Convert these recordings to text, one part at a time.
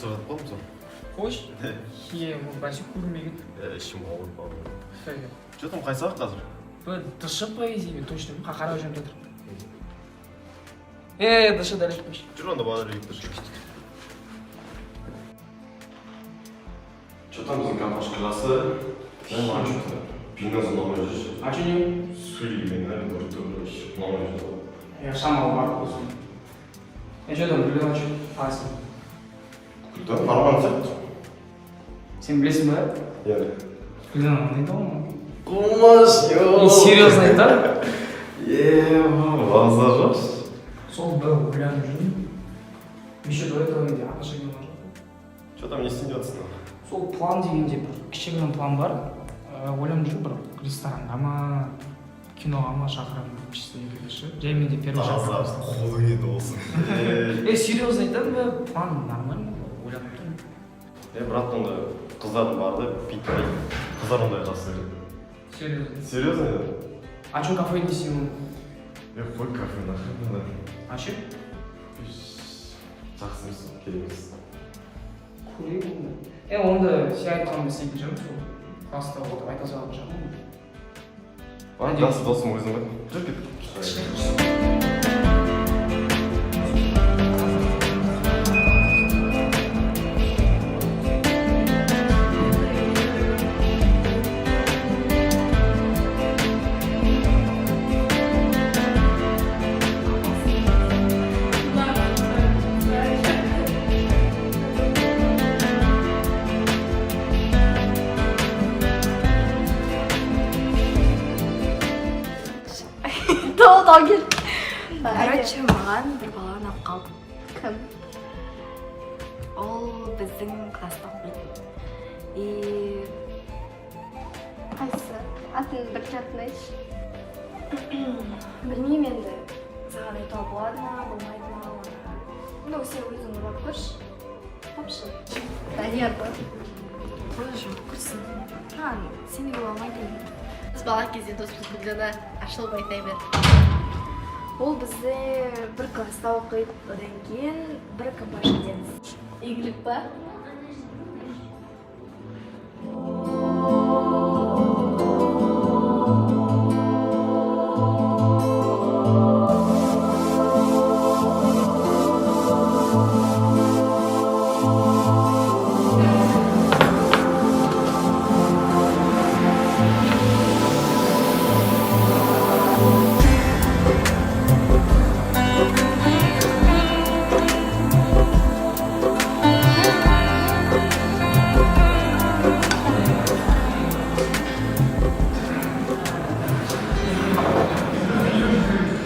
Больницаға жатып қалдым сол. Қойшы. Е, ол бәсе көрмеген. Е, ішім ауырып қалды. Қай? Че там, қай сабақ қазір? Бір дш по идее, мен точно қарап жүрмін жатыр. Е, дш дәлеш қойшы. Жүр онда, бағдар үйге тұр. Че там, біздің компашка жақсы. Е, маған че то биназ ұнамай жүр. А че, не? Сөйлегеннен біртүрлі ұнамай жүр. Е, шамалы бар болсын. Е, че там, Гүлдана, че? Қалайсың? Гүлдана нормально сияқты. Сен білесің ба? Иә. Гүлдана ұнайды ғой маған. Қумаш. Е, серьезно айтамын. Е, базар жоқ. Сол бір ойланып жүрмін. Еще до этого менде отношения болған жоқ. Че там, не істейін деп жатырсың? Сол план дегенде бір кішігірім план бар. Ойланып жүрмін, бір ресторанға ма, киноға ма шақырамын деп, чисто егер ше. Жай менде первый Таза шақырып. қолың енді болсын. Е, серьезно айтамын ба, план нормально, ойланып тұрмын. Е, брат, онда қыздардың бары да бүйтпей. Қыздар ондай жақсы көреді. Серьезно. Серьезно? А че, кафе не істеймін? Е, қой, кафе нахрен надо. А ше? Жақсы емес, керек емес. Көрейік онда. Е, онда сен айтқаныңды істейтін шығармын, сол класста отырып айта салатын шығармын. Ладно, жақсы досым, өзің ғой. Жүр, кеттік. Толтау кел. Короче, маған бір бала ұнап қалды. Кім? Ол біздің класста оқиды. И Қайсысы? Атын, бірінші атын айтшы. Білмеймін енді. Саған айтуға болады ма, болмайды ма оны. Ну, сен өзің ойлап көрші. Тапшы. Данияр ба? Ой, жоқ, құрсын. Маған сенуге болмайды енді. Біз бала кезде доспыз, Гүлдана, ашылып айта бер. Ол бізде бір класста оқиды, одан кейін бір компашкадеміз. Игілік па?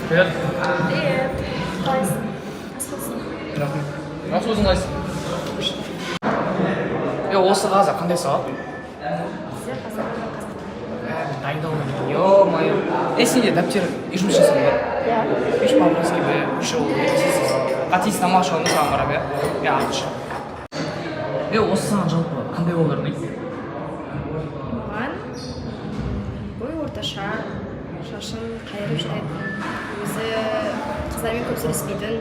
Привет. Привет. Қалайсың? Ас болсын. Рахмет. Жақсы, өзің қалайсың? Е, осы қазір қандай сабақ? Бізде қазір қазақ тілі. Ә, мен дайындалмаймын. Ё-моё. Е, сенде дәптер үй жұмыс жасадың ба? Иә. Үш по-русски бе, үш ол тиісіз. А тиіс тамақ ішіп саған қарап, иә? Е, артық. Е, осы саған жалпы қандай балалар ұнайды? Маған бой орташа, шашын қайырып жүретін, өзі қыздармен көп сөйлеспейтін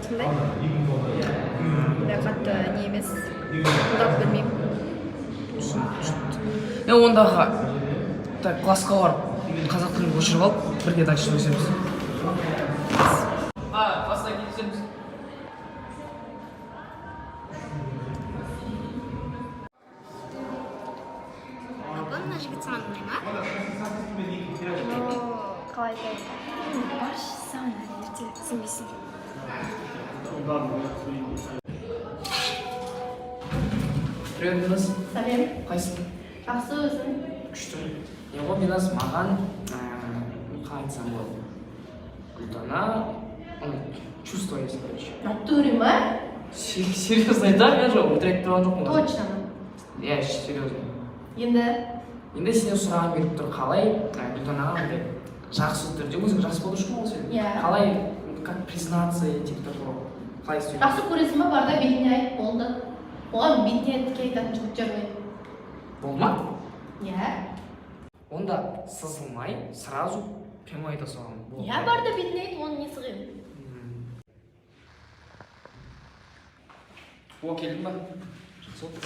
сондай. Ондай қатты не емес, ұнатып білмеймін. Е, ондағы так классқа барып қазақ тілін көшіріп алып, бірге дальше сөйлесеміз. А, класста кездесеміз. Жалпы мына жігіт саған ұнай ма? Ну, қалай айтайын? Баршы, саған әлі ерте, сенбейсің. Привет, Минас. Сәлем. Қалайсың? Жақсы, өзің? Күшті. Не ғой, Минас, маған қалай айтсам болады, Гүлдана ұнайды, чувство есть, короче. Натуре ма? Серьезно айтамын, мен жоқ, өтірік айтып тұрған жоқпын. Точно. Иә, серьезно. Енді? Енді сенен сұрағым келіп тұр, қалай Гүлданаға андай жақсы түрде, өзің жас подружкаң ғой сен. Иә. Қалай, как признаться и типа такого, қалай істеу? Жақсы көресің ба, бар да бетіне айт, болды. Оған бетіне тіке айтатын жігіттер ғой. Болды ма? Иә. Онда сызылмай, сразу прямо айта саламын. Болды. Иә, бар да бетіне айт, оның несі қиын? О, келдің ба? Жақсы болды.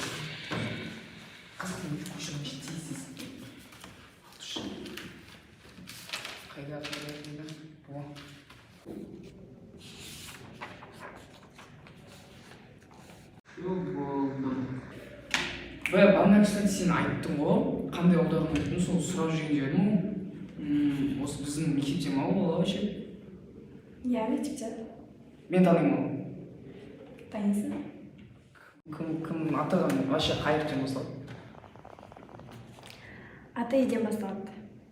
Қызықтың өзі көшірмеші, тез, тез. Ал, түш. Қайда, қайда, қайда? О. Болды. Бә, бағана, кстати, сен айттың ғой, қандай ұлдардың ұнайтынын, сол сұрап жүрген деп едім ғой. Осы біздің мектепте ма ол бала вообще? Иә, мектепте. Мен танимын оны. Танисың. Кім, кім, аты кім вообще, қай әріптен басталады? Аты И-ден басталады.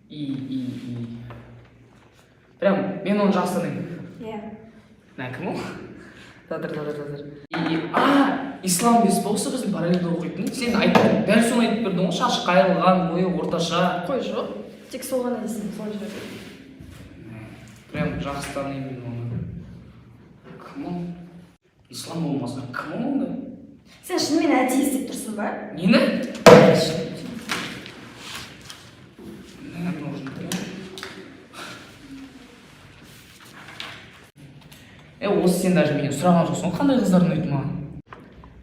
И, И, И. Прям мен оны жақсы танимын. Иә. Мә, кім ол? Тұра тұр, тұра тұр. И, а, Ислам емес па осы біздің параллельде оқитын? Сен айттың, дәл соны айтып бердің ғой, шашы қайырылған, бойы орташа. Қой, жоқ. Тек сол ғана дейсің, сол жүреді. Прям жақсы танимын мен оны. Кім ол? Ислам болмаса, кім ол онда? Сен шынымен әдейі істеп тұрсың ба? Нені? Мә, нужен прям. Е, осы сен даже менен сұраған жоқсың ғой, қандай қыздар ұнайды маған.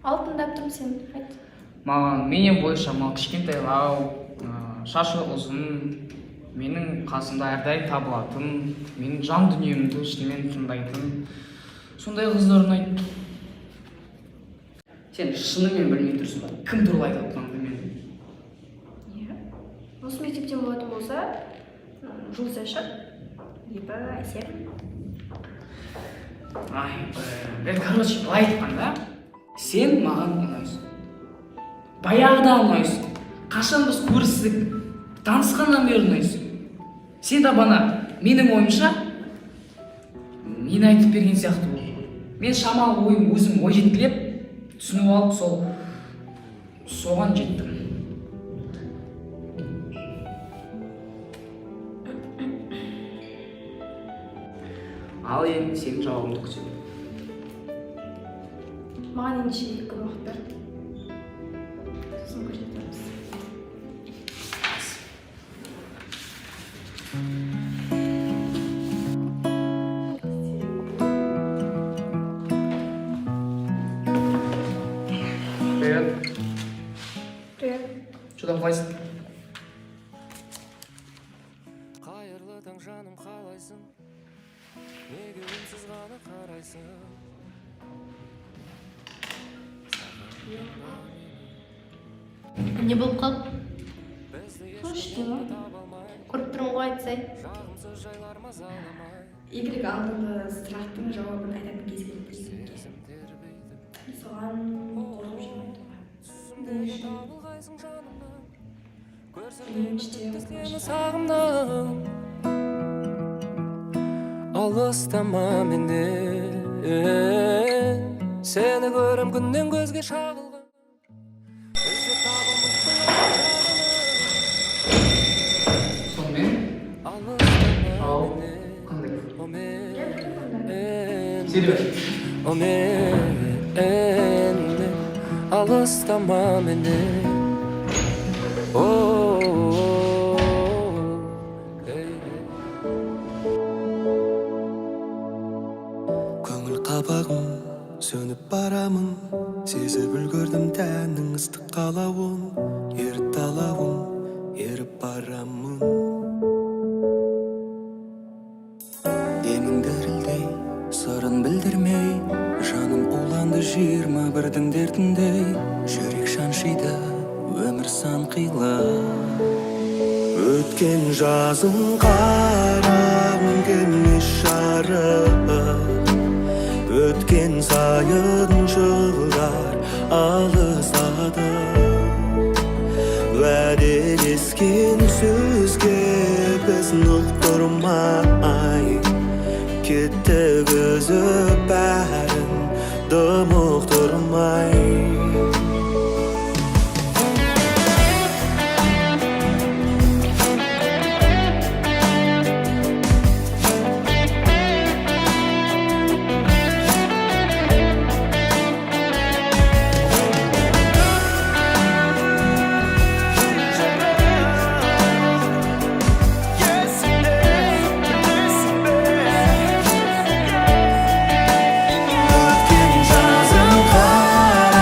Ал, тыңдап тұрмын сені, айт. Маған менен бойы шамалы кішкентайлау, шашы ұзын, менің қасымда әрдайым табылатын, менің жан дүниемді шынымен тыңдайтын сондай қыздар ұнайды. Сен шынымен білмей тұрсың ба кім туралы айтып жатқаныңды мен? Иә. Осы мектептен болатын болса, Жұлдыз шығар. Либо Әсем. Ай, бля, короче, былай айтқанда, сен маған ұнайсың, баяғыда ұнайсың, қашан біз көрістік, танысқаннан бері ұнайсың. Сен де бана, менің ойымша, мен айтып берген сияқты болды ғой. Мен шамалы ойым, өзім ой жеткілеп түсініп алып, сол соған жеттім. Ал енді сенің жауабыңды күтемін. Маған ендеше 2 күн уақыт бер. Сосын көрсетеміз. Привет. Привет. Что там, қалайсың? Қайырлы таң, жаным, қалайсың? Неге үнсіз ғана қарайсың? Сағындың ба мені? Не болып қалды? Бізді Ештеңе. таба алмай, Көріп тұрмын ғой, айтсай. жағымсыз жайлар мазаламай, Игрек, алдыңғы сұрақтың жауабын айтатын кез келді. сезім тербейді. Соған қорқып жүрмін айтуға. Түсімдегі табылғайсың жанымнан, көрсем Реніш те, тіпті өкініш сені те. сағындым. Алыстама менен, сені көрем күннен көзге шағылған, іздеп табамын. Сонымен, Алыстама ал менен. қандай? О мен, Серьезно? о мен, алыстама менен. О, ей, ей. Көңіл қабағым, сөніп барамын. Сезіп үлгердім тәннің ыстық қалауын. Еріп талауын, еріп барамын. Демің дірілдей, сырын білдірмей. Жаным уланды 21-дің дертіндей. Жүрек шаншиды, өмір сан қилы. Өткен жазым қарағым келмес жарық. Өткен сайын жылдар алысады. Уәделескен сөзге біз нық тұрмай, кеттік үзіп бәрін дым ұқтырмай. Өткен жазым.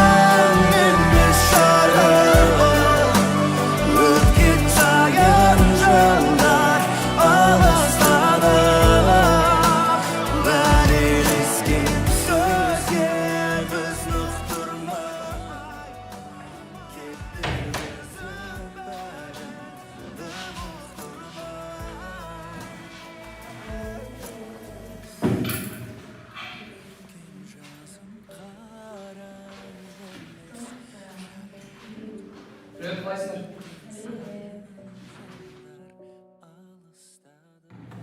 Привет, қалайсыңдар?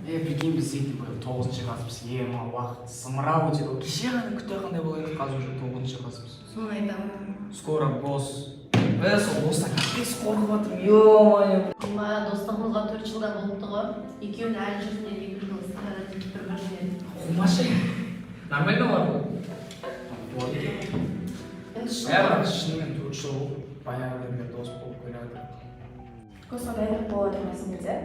Е, прикинь, біз дейтін биыл тоғызыншы класспыз. Е, мына уақыт зымырап өтеді ғой. Кеше ғана күтті қандай болар еді, қазір уже тоғызыншы класспыз. Соны айтамын. Скоро гос. Бә, сол гостан капец қорқып жатырмын, ё-моё. Ма, достығымызға 4 жылда болыпты ғой. Екеуің әлі жүрсіңдер, 2 жыл страдать етіп бір бірінен. Қумашы. Нормально бар ғой. Болады екен ғой. Енді Ә, шын. бірақ шынымен 4 жыл болды. Баяғыдан бері дос болып келе жатырмық. Госқа дайындық болып жатыр ма сендерде?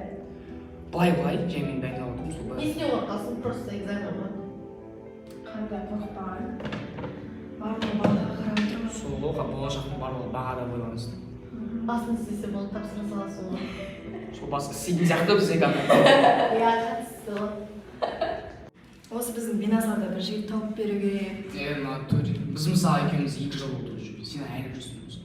Былай былай, жай мен дайындалып отырмын сол былай. Несіне қорқасың? Просто экзамен ғой. Қандай, қорықпаған. Барлығы бағаға қарап отырмыз. Сол ғой, болашақтың барлығы бағада байланысты. Басын істесе болды, тапсыра саласың ғой. Сол басы істейтін сияқты біз экономика. Иә, қатысты ғой. Осы біздің Биназға да бір жігіт тауып беру керек. Е, натуре. Біз мысалы екеуміз 2 жыл болды уже. Сен әлі жүрсің өзің.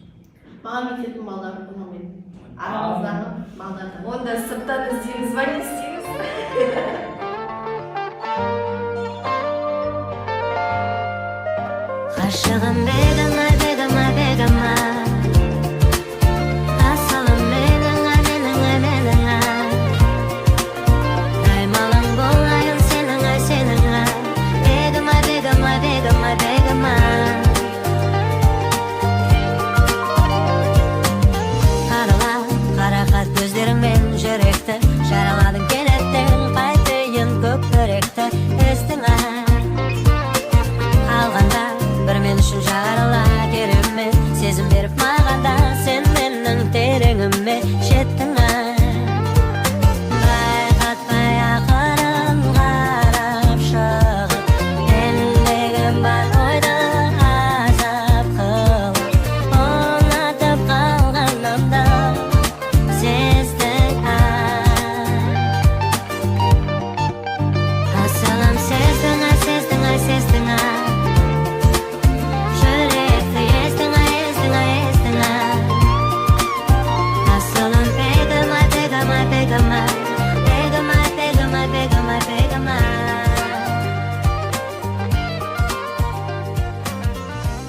Маған мектептің балдары ұнамайды. Арамыздағы балдардан. Онда сырттан іздейміз ба, не істейміз? Ғашығым бегім ай, бегім ай, бегім ай, асылым менің ай, менің ай, менің ай, аймалың болайын сенің ай, сенің ай, бегім ай, бегім ай, бегім ай, бегім ай. Қарала қарақат көздеріңмен жүректі жараладың кенеттен, қайтейін, көкіректі естің ай. Қалғанда бір мен үшін жарыла керемет сезім беріп маған да, сен менің тереңіме жеттің ай. Байқатпай ақырын қарап шығып, мендегі бар ойды азап қылып, ұнатып қалғанымды сездің ай. Асылым, сездің ай, сездің ай, сездің ай, жүректі ездің ай, ездің ай, ездің ай, асылым, бегім ай, бегім ай, бегім ай, бегім ай, бегім ай, бегім ай, бегім ай.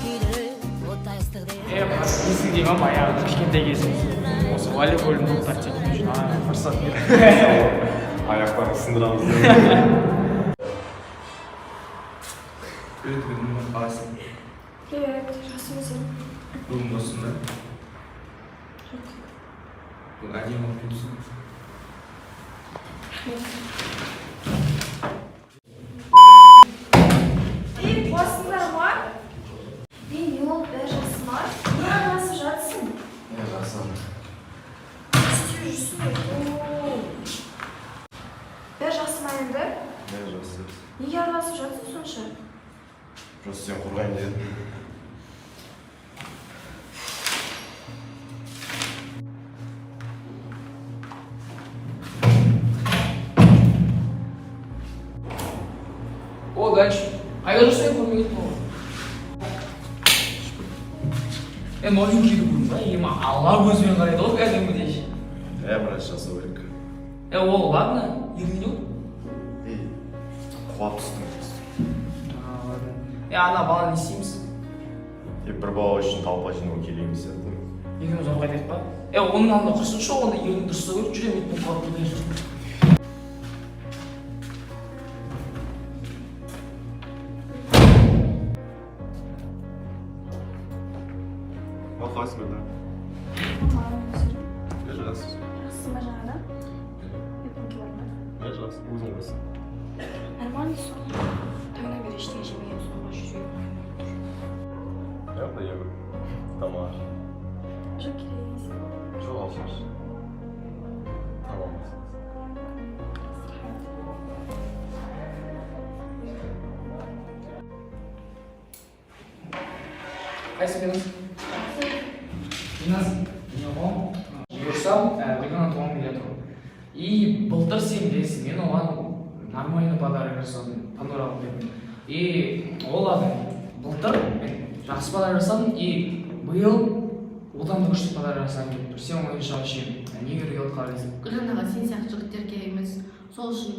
Күйдіріп оттай ыстық. Е, есіңде ма, баяғы кішкентай кезіміз осы волейболдың топтар тепкен үшін ұрысатын едік. Аяқтарын сындырамыз. Привет, Гүлнұр, қалайсың? Привет, жақсы, өзің? Бүгін боссың ба? Бүгін әдемі болып кетіпсің. Рахмет. Ей, қуасыңдар ма? Ей, не болды, бәрі жақсы ма? Не араласып жатсың? Е, жақсы. Не істеп жүрсің? О. Бәрі жақсы ма енді? Е, жақсы. Неге араласып жатсың сонша? Просто сені қорғайын дедім. О, Данч, қайда жүрсің, көрмей кеттім ғой. Е, новенькийді көрдің ба? Ема, ала көзбен қарайды ғой кәдімгідей. Е, біраз жасау керек. Е, ол ладно, ердің не болды? Ей, құлап түстім. А, ладно. Е, ана бала не істейміз? Е, бір бала үшін толпа жинау керек емес сияқты. Екеуміз оқып қайтайық па? Е, оның алдында құрсыншы, онда ердің дұрыстау керек, жүре бетпен құлап кетер. Ал, қалайсың, Гүлнұр? Маған өздерің. Е, жақсы. Жақсысың ба жаңадан? Ұйқың келді ма? Е, жақсы. Өзің қалайсың? Нормально сол. Таңнан бері ештеңе жемеген соң ғой, жүрегім айнып тұр. Е, онда егу. Тамақ. Жоқ, керек емес. Жоқ, алшаш. Тамам. Қайсы Биназ? Биназ, не ғой? Бұйырса, Гүлдана туған күн келе жатыр ғой. И былтыр сен білесің, мен оған нормальный подарок жасадым, Пандора алып бердім. И ол ладно, былтыр мен жақсы подарок жасадым, и биыл одан да күшті подарок жасағым келіп тұр. Сен ойынша вообще не беруге болады, қалай ойлайсың? Гүлданаға сен сияқты жігіттер керек емес. Сол үшін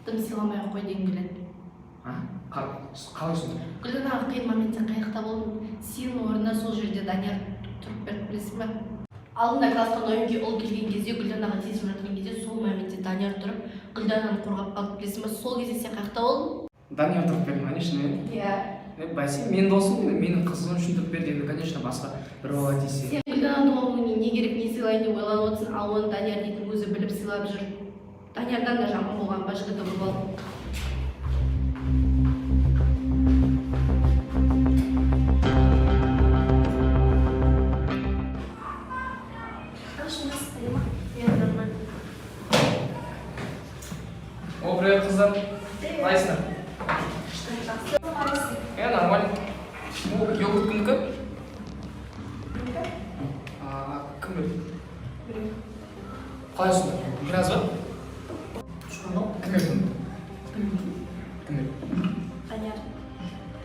дым сыйламай ақ қой дегім келеді. А? Қалай сонда? Гүлданаға қиын моментте қай жақта болдың? Сенің орнына сол жерде Данияр тұрып берді, білесің ба? Алдында классқа новенький ұл келген кезде, Гүлданаға тиісіп жатқан кезде, сол моментте Данияр тұрып, Гүлдананы қорғап қалды, білесің ба? Сол кезде сен қаяқта болдың? Данияр тұрып берді ма, не, шынымен? Иә. Е, бәсе, менің досым енді, менің қызым үшін тұрып берді енді, конечно, басқа бір бала тиіссе. Сен Гүлдана туған күніне не керек, не сыйлайын деп ойланып отырсың, ал оны Данияр дейтін өзі біліп сыйлап жүр. Даниярдан да жаман болған ба жігіті ұрып алып. Иә, нормально. О, привет, қыздар. Қалайсыңдар? Жақсы. Қалайсың? Е, нормально. О, йогурт кімдікі? А, кім берді? Біреу. Қалайсыңдар? Біраз ба? Жоқ. Кім берді? Кім берді? Данияр.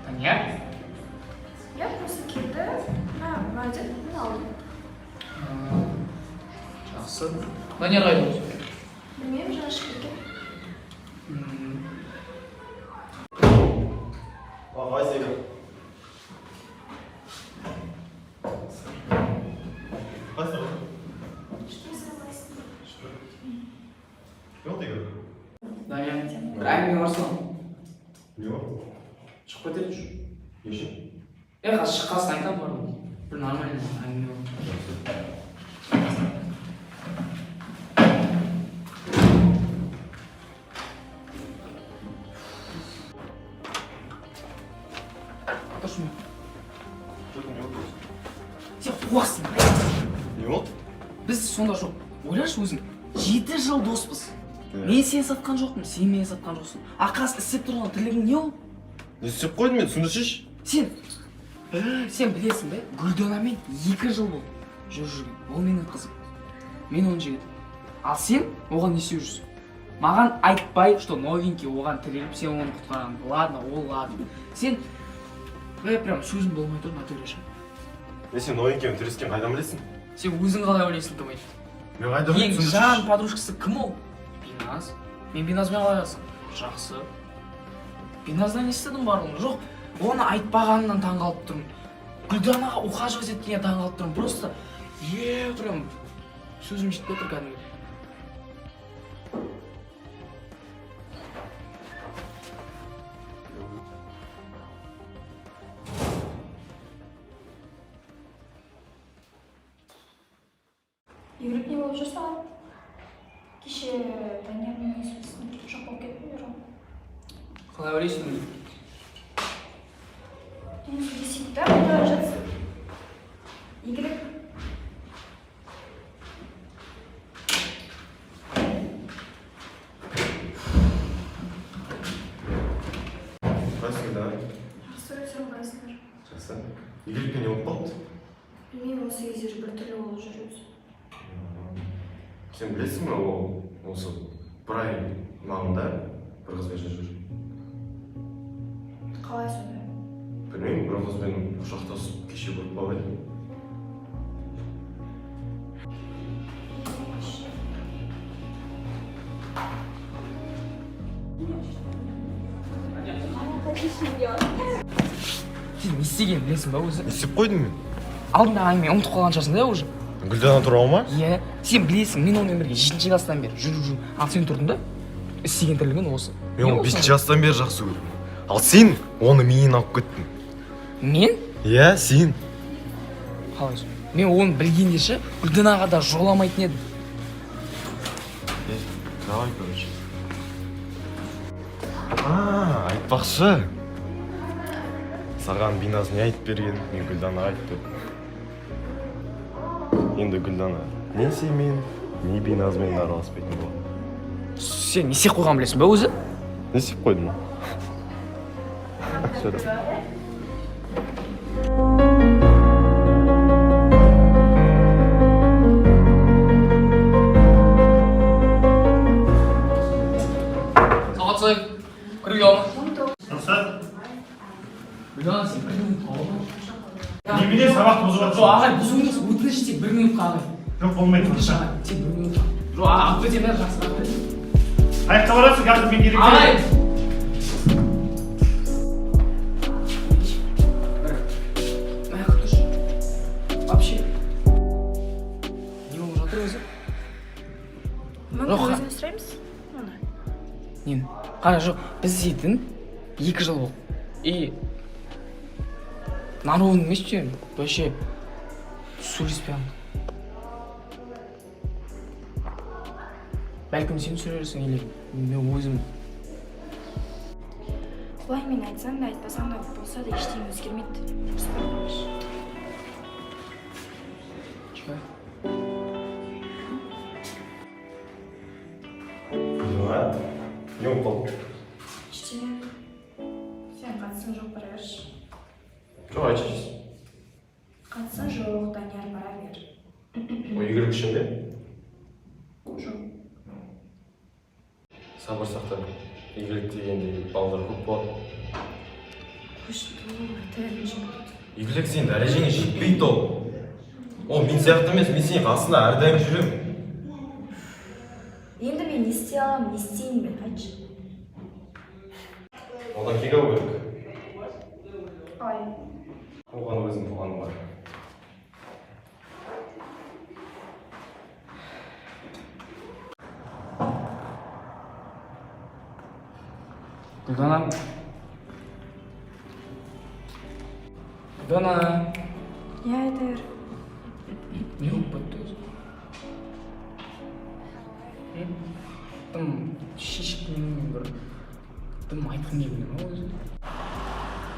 Данияр? Иә, просто келді. Мына, мына деді, мен алдым. А, жақсы. Данияр қайда өзі? Білмеймін, жаңа шығып кеткен. А, қалайсың, Игорь? Қалайсың? Что сен қалайсың? Шүкір. Не болды, Игорь? Данияр, бір әңгіме бар соң. Не болды? Шығып кетейінші. Не үшін? Е, қазір шыққасын айтамын барлығын. Бір нормальный әңгіме бар. Жақсы. Тұршы мен. Жоқ, не болды? Сен қуасың. Не болды? Біз сонда жоқ. Ойлашы өзің. 7 жыл доспыз. Иә. Мен сені сатқан жоқпын, сен мені сатқан жоқсың. А қазір істеп тұрған тірлігің не ол? Не істеп қойдым мен, түсіндірсейші. Сен білесің бе, Гүлданамен 2 жыл болды жүріп жүрген. Ол менің қызым. Мен оның жігітім. Ал сен оған не істеп жүрсің? Маған айтпай, что новенький оған тіреліп, сен оны құтқарған. Ладно, ол ладно. Сен, е, прям сөзім болмай тұр, натуре ше. Е, сен новенькиймен төйлескен қайдан білесің? Сен өзің қалай ойлайсың, тым? Мен қайдан Ең білемін, жан түсіндірсейші. подружкасы кім ол? Биназ. Мен Биназбен қалай араласамын? Жақсы. Биназдан не істедің барлығын? Жоқ, оны айтпағанынан таң қалып тұрмын. Гүлданаға ухаживать еткеніне таң қалып тұрмын. Просто, е, прям сөзім жетпей тұр кәдімгі. Игорь, не болып жүр саған? Кеше Даниярмен не сөйлестің? Жоқ болып кеттің бе? Қалай ойлайсың өзің? Не сөйлесейік та, қайда бара жатсың? Игорь. Қалайсың, Гүлдана? Жақсы, өздерің қалайсыңдар? Жақсы. Игорькпен не болып қалды? Білмеймін, осы кездері біртүрлі болып жүр өзі. Сен білесің бе, ол осы бір ай маңында бір қызбен жүр. Қалай сонда? Білмеймін, бір қызбен құшақтасып кеше көріп қалып едім. Сен не істегенін білесің ба өзі? Не істеп қойдым мен? Алдындағы әңгіме ұмытып қалған шығарсың да уже. Гүлдана туралы ма? Иә, сен білесің, мен онымен бірге жетінші класстан бері жүріп жүрмін. Ал сен тұрдың да, істеген тірлігің осы. Мен Не оны ол бесінші сонда? жастан бері жақсы көремін. Ал сен оны менен алып кеттің. Мен? Иә, сен. Қалай сонда? Мен оны білгенде ше, Гүлданаға да жоламайтын едім. Е, давай, короче. А, айтпақшы. Саған Биназ не айтып берген, мен Гүлданаға айтып бердім. Енді Гүлдана не сенімен, не Биназбен араласпайтын болады. Сен не істеп қойғанын білесің ба өзі? Не істеп қойдым? Все. Сағат кіруге алма. Рұқсат. Гүлдана, сен бір минутқа алма. Немене сабақты бұзып Жоқ, жатырсың? ағай, бұзу емес, өтініш, тек бір минутқа, ағай. Жоқ, болмайды. Өтініш, Рұқсат. ағай, тек бір минутқа. Жоқ, аға, алып кетемін, бәрі жақсы, алып кетемін. Қаяққа барасың қазір, мен директор. Ағай! Бір, мына жаққа тұршы. Вообще. кетті өзі? Мүмкін, Жоқ, өзінен сұраймыз оны. Нені? Қара, жоқ, біз дейтін 2 жыл болды и на ровном месте вообще сөйлеспей қалдық. Бәлкім, сен сөйлерсің или мен өзім. Былай, мен айтсам да, айтпасам да, болса да, ештеңе өзгермейді. Дұрыс па, қойшы. Чё? А? Не болып қалды? Ештеңе. Сен қатысың жоқ, бара берші. Жоқ, айтшы. Қатысың жоқ, Данияр, бара бер. Ол игілік үшін бе? Жоқ. Сабыр сақта. Игілік дегенде балалар көп болады. Қойшы, айта бермеші. Игілік, сен дәрежеңе жетпейді ол. Ол мен сияқты емес, мен сенің қасында әрдайым жүремін. Енді мен не істей аламын, не істеймін мен, айтшы? Одан кек алу керек. Қалай? Оған өзім планым бар. Гүлдана, Гүлдана. Иә, айта бер. Не болып кетті өзі? М? Тым шешіп, бір тым айтқым келмей ма өзі?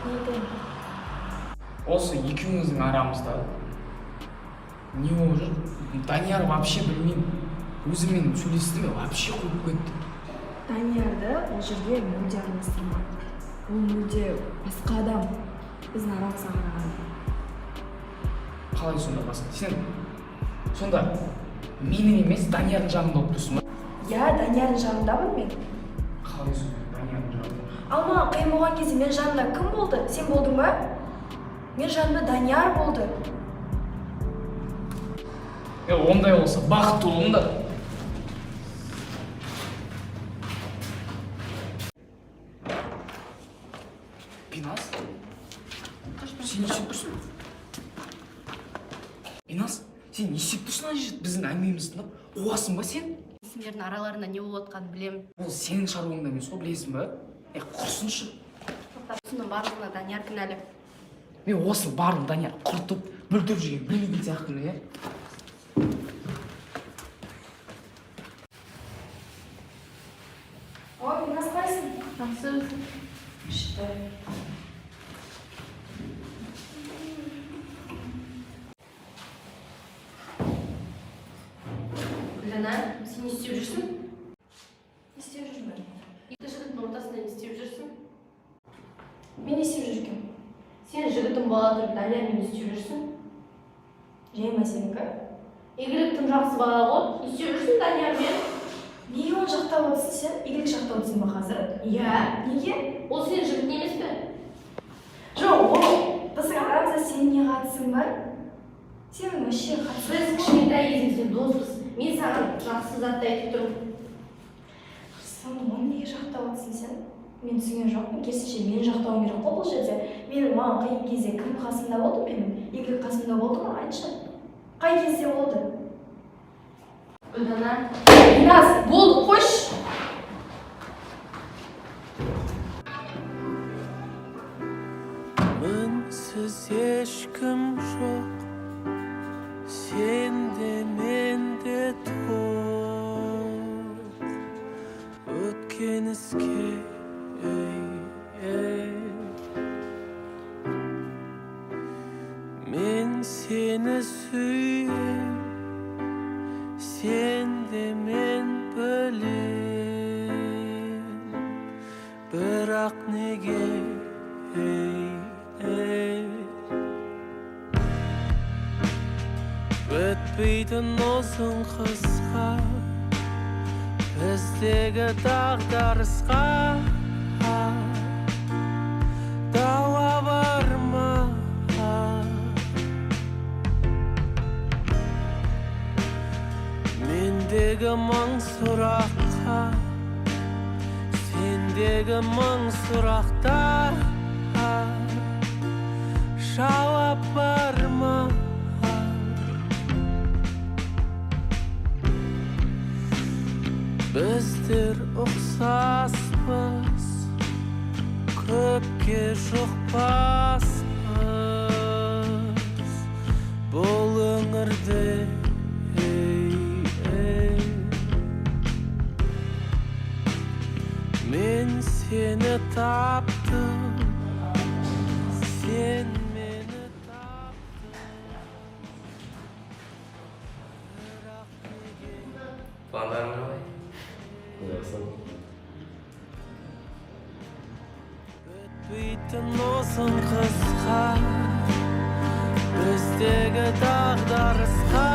Не айтайын? Осы екеуміздің арамызда не болып жүр? Данияр вообще, білмеймін, өзімен сөйлесті ме, вообще қуып кетті. Даниярды ол жерге мүлде араластырма. Ол мүлде басқа адам біздің арамызға қарағанда. Қалай сонда басқа? Сен сонда менің емес, Даниярдың жағында болып тұрсың ба? Иә, Даниярдың жағындамын мен. Қалай сонда Даниярдың жағында? Ал маған қиын болған кезде менің жанымда кім болды? Сен болдың ба? Мен жанымда Данияр болды. Е, ондай болса, бақытты болыңдар. Биназ, сен не істеп тұрсың? Биназ, сен не істеп тұрсың ана жерде? Біздің әңгімемізді тыңдап қуасың ба сен? Сендердің араларында не болып жатқанын білемін. Ол сенің шаруаңда емес қой, білесің ба? Е, құрсыншы. Тоқта, осының барлығына Данияр кінәлі. Мен осының барлығын Данияр құртып, бүлдіріп жүргенін білмейтін сияқтымын, иә. О, Биназ, қалайсың? Жақсы. Күшті. Гүлдана, сен не істеп жүрсің? Не істеп жүрмін? Екі жігіттің ортасында не істеп жүрсің? Мен не істеп жүр екенмін? Сен жігітің бола тұрып, Даниярмен не істеп жүрсің? Жай ма сенікі? Игілік тым жақсы бала ғой, не істеп жүрсің Даниярмен? Неге оны жақтап отырсың сен? Игілік жақтап отырсың ба қазір? Иә. Неге? Ол сенің жігітің емес пе? Жоқ, ол біздің арамызда сенің не қатысың бар? Сенің вообще қатысың Біз кішкентай кезімізден доспыз. Мен саған жақсы затты айтып тұрмын. Сен оны неге жақтап отырсың сен? Мен түсінген жоқпын. Керісінше, мені жақтауың керек қой бұл жерде. Менің, маған қиын кезде кім қасымда болды менің? Игілік қасымда болды ма, айтшы? Қай кезде болды? Гүлдана. Биназ, болды, қойшы. Мінсіз ешкім жоқ, сен де, мен де тоқ өткен іске, ей, ей. Мен сені сүйем, сен де мен білем, бірақ неге, ей, ей, бітпейтін ұзын қысқа біздегі дағдарысқа дауа бар ма? Мендегі мың сұраққа сендегі мың сұрақтар жауап бар ма? Біздер ұқсаспыз, көпке жұқпаспыз бұл өңірде, ей, ей. Мен сені таптым, сен мені таптың. Бірақ неге Пландарың қалай? Жақсы. Бітпейтін ұзын қысқа біздегі дағдарысқа.